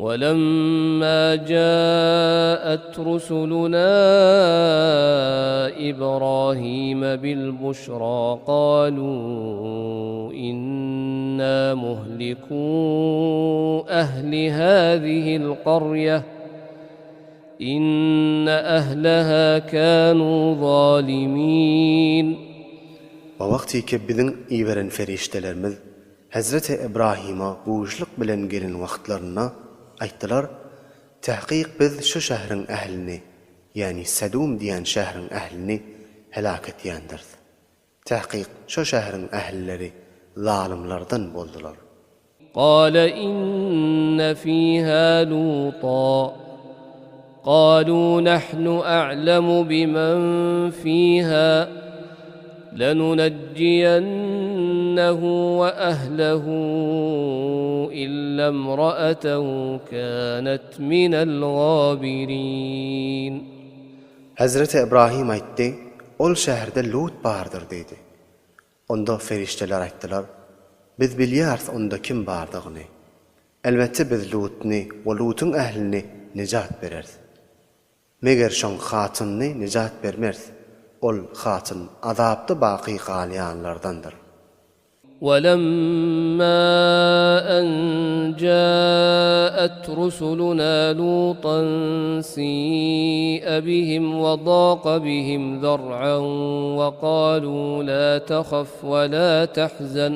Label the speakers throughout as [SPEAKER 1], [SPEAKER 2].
[SPEAKER 1] Welemma ja'at rusuluna Ibrahime bil-buşra galu inna muhliku ehli hazihil qarýeh inne ehleha kanu zalimin.
[SPEAKER 2] We wagtyky biziň iberen perişdelerimiz Hezreti Ybrahyma buşluk bilen gelen wagtlarynda, aýtdylar, Tahkyk biz şu şäheriň ählini, ýagny Sedum diýen şäheriň ählini heläk etýändiris. Tahkyk şo şäheriň ählileri zalymlardan boldular.
[SPEAKER 1] Gale inne fiha Luta. Galu nahnu a'lemu bimen fiha lenunejjiyennehu we ehlehu illa imra'atehu kanet minel gabirin.
[SPEAKER 2] Hezreti Ybrahym aýtdy, Ol şäherde Lut bardyr diýdi. Onda perişdeler aýtdylar, Biz bilýäris onda kim bardygyny. Elbetde biz Lutny we Lutyň ählini nejat bereris. Meger şoň hatynyny nejat bermeris, ol hatyn azapda baky galýanlardandyr.
[SPEAKER 1] Welemma en ja'et rusuluna Lutan si'e bihim we daka bihim zer'an we kalu la tehaf we la tehzen.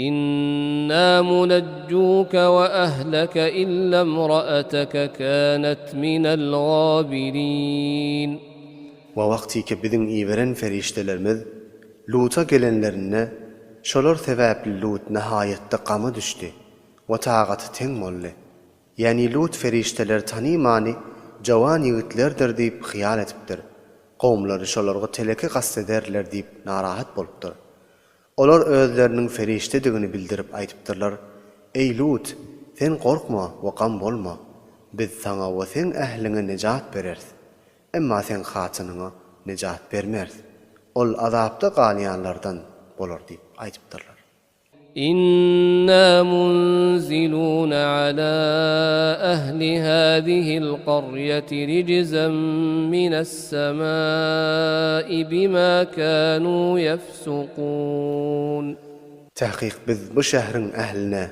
[SPEAKER 1] Inna munejjuke we ehleke illa imra'ateke kanet minel gabirin.
[SPEAKER 2] We wagtyky biziň iberen perişdelerimiz Luta gelenlerinde, şolar sebäpli Lut nihaýatda gama düşdi we tagaty teň boldy. Ýagny Lut perişdeleri tanymany jawan ýigitlerdir diýip hyýal edipdir. Kowumlary şolarga teleke kast ederler diýip narahat bolupdyr. Olar özleriniň perişdedigini bildirip aýdypdyrlar, Eý, Lut! Sen gorkma we gam bolma. Biz saňa we seň ähliňe nejat bereris. Emma seň hatynyňa nejat bermeris. Ol azapda galýanlardan bolar diýip aýdypdyrlar.
[SPEAKER 1] Inna munziluna ala ehli hazihil garyeti rijzan minas semai bima kanu ýefsukun.
[SPEAKER 2] Takyk biz bu şähriň ähline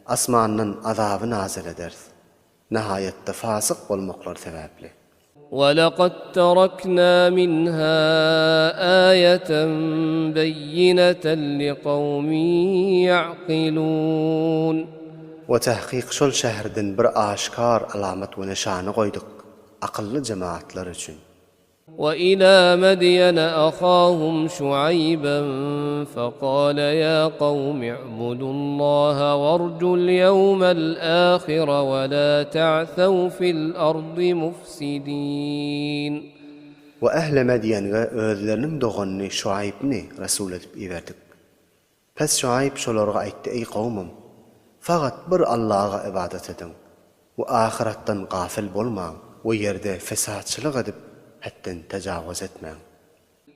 [SPEAKER 2] asmandan azaby nazyl ederis. Nihaýatda fasyk bolmaklary sebäpli.
[SPEAKER 1] Welekad terekna minha aýeten beýineten likawmin ýa'kilun.
[SPEAKER 2] We takyk şol şäherden bir aşkar alamat we nyşany goýduk akylly jemagatlar üçin.
[SPEAKER 1] Weilâ Medýene ahâhum Şuaýben fekâle ýâ kawmi i'budullâhe werjul ýewmel âhire we lâ te'sew fil ardy mufsidîn.
[SPEAKER 2] We ähli Medýenge özleriniň doganyny Şuaýbny resul edip iberdik. Pes Şuaýb şolarga aýtdy, Eý kowmum! Fagat bir Allaga ybadat ediň we ahyratdan gafyl bolmaň we ýerde fesatçylyk edip hetden tejawuz etmäň.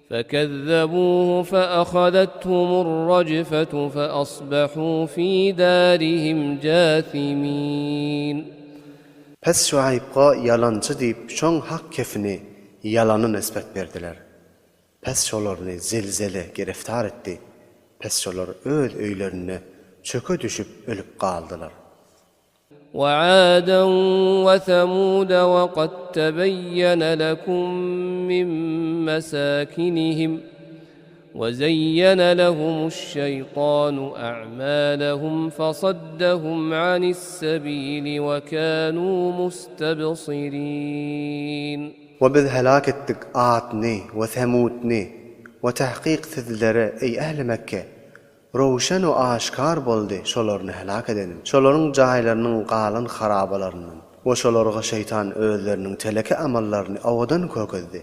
[SPEAKER 1] Fekezzebuhu feahazethumu rrajfetu feasbahu fi darihim jathimin.
[SPEAKER 2] Pes Şuaýbga ýalançy diýip şoň hak kefini ýalana nisbet berdiler. Pes şolaryny zelzele gereftar etdi, pes şolar öz öýlerinde çöke düşüp ölüp galdylar.
[SPEAKER 1] We'aden wesemude wekat tebeýýene lekum min mesakinihim wezeýýene lehumuş-şeýtanu a'malehum fesaddehum anis-sebili wekanu mustebsirin.
[SPEAKER 2] We biz heläk etdik Adny we Semudny, we tahkyk sizlere, eý ähli Mekge, röwşen we aşkar boldy şolaryny heläk edenim, şolaryň jaýlarynyň galan harabalaryndan, we şolarga şeýtan özleriniň teleke amallaryny owadan kökezdi,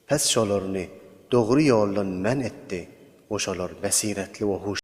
[SPEAKER 2] pes şolaryny dogry ýoldan men etdi, we şolar besiretli we huşýardy.